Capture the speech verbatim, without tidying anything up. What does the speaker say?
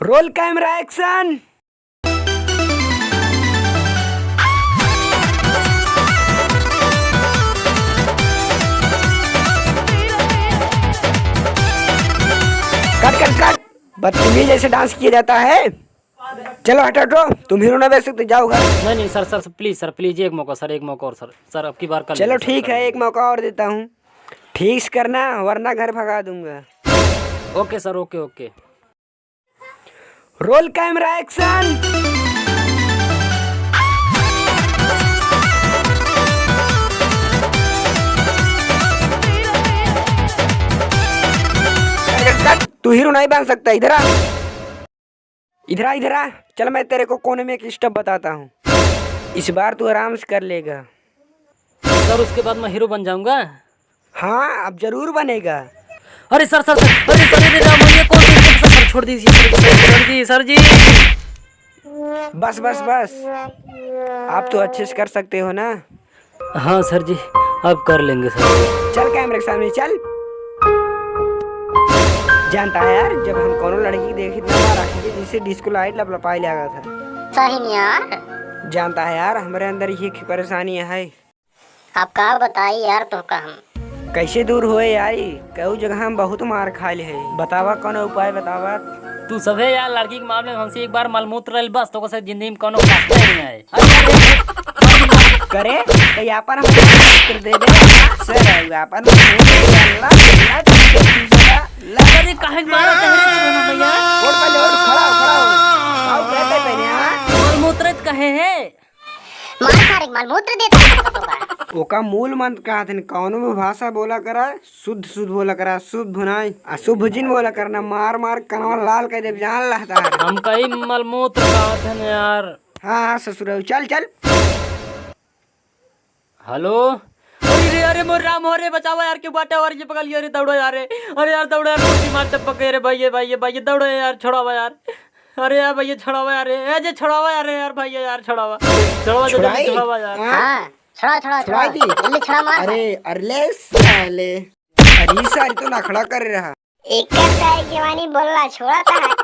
Roll camera action। Cut, cut, cut। बदतमीज ऐसे dance किया जाता है? चलो हटो, हटो, तुम हीरो ना बन सकते, जाओ घर। नहीं, नहीं सर, सर, सर, please सर, please एक मौका सर, एक मौका और सर, सर अब की बार कर चलो लीजिए सर, ठीक कर है, एक लीजिए। मौका और देता हूँ, ठीक से करना, वरना घर भगा दूंगा। OK सर, OK, OK। Roll camera action। तू हीरो नहीं बन सकता, इधर आ। इधर आ, इधर आ, चल मैं तेरे को कोने में एक step बताता हूँ, इस बार तू आराम से कर लेगा। सर, उसके बाद मैं हीरो बन जाऊंगा? हाँ, अब जरूर बनेगा। अरे सर, सर, सर, अरे सर, अरे राम, ये कौन सा step, सर, सर, छोड़ दीजिए, सर, सर, छोड़ दीजिए, सर जी। बस, बस, बस, आप तो अच्छे से कर सकते हो ना? हाँ सर जी, अब कर लेंगे सर। चल camera के सामने चल। जानता है यार, जब हम कोनो लड़की के देखी ना मार आँखी के, जैसे disco light लपलपाए लागा था। सही नहीं यार। जानता है यार, हमरे अंदर ये एक परेशानी है। अब का बताई यार तोहका हम। कैसे दूर होए यार ई? कऊ जगह हम बहुत मार खाइल है। बतावा, कौनो उपाय बतावा। तू सभे यार लड़की के मामले में हमसे एक बार मलमूत्र रहिल बस, तोको से जिंदगी में कौनो कष्टे नहीं आए। अरे, अरे, अरे। करे, तो यापन हम मलमूत्र दे दे। सर, यापन मलमूत्र, अल्लाह, अल्लाह, अल्लाह। अरे, काहे के मारा तहरे तो भैया? उठ पहले, उठ, खड़ा हो, खड़ा हो। आओ, कहते पहले, हाँ? मलमूत्र कहे है? मार सारे के मलमूत्र देता है तो का? ओका मूल मंत्र कहत हन, कौनो भी भाषा बोला करा, शुद्ध शुद्ध बोला करा, शुभ नाई, अशुभ जिन बोला करना, मार मार कनवा लाल कर देब, जान लहता है। हम कहीं मलमूत्र कहत हन यार। हाँ, हाँ, ससुर, चल, चल। हेलो। अरे रे, अरे मोर राम हो रे, बचावा यार, के बाटे और ये पकड़ लिया रे, दौड़ो यार रे। अरे यार, दौड़ो यार, मोर बीमार टपक गए रे, भाई, ये भाई, ये भाई, ये दौड़ो यार, छोड़ावा यार। अरे यार भैया, छोड़ावा यार रे, ए जे छोड़ावा यार, यार भैया यार, छोड़ावा, छोड़ावा, जल्दी छुड़ाई? छोड़ावा यार। हाँ? हाँ, छोड़ा, छोड़ा, छोड़ा छोड़ा। दी? जल्दी छोड़ा मार। अरे, अरे ले साले, अरे साले तो नखड़ा कर रहा। एक सारी जवानी बोलला छोड़ा था।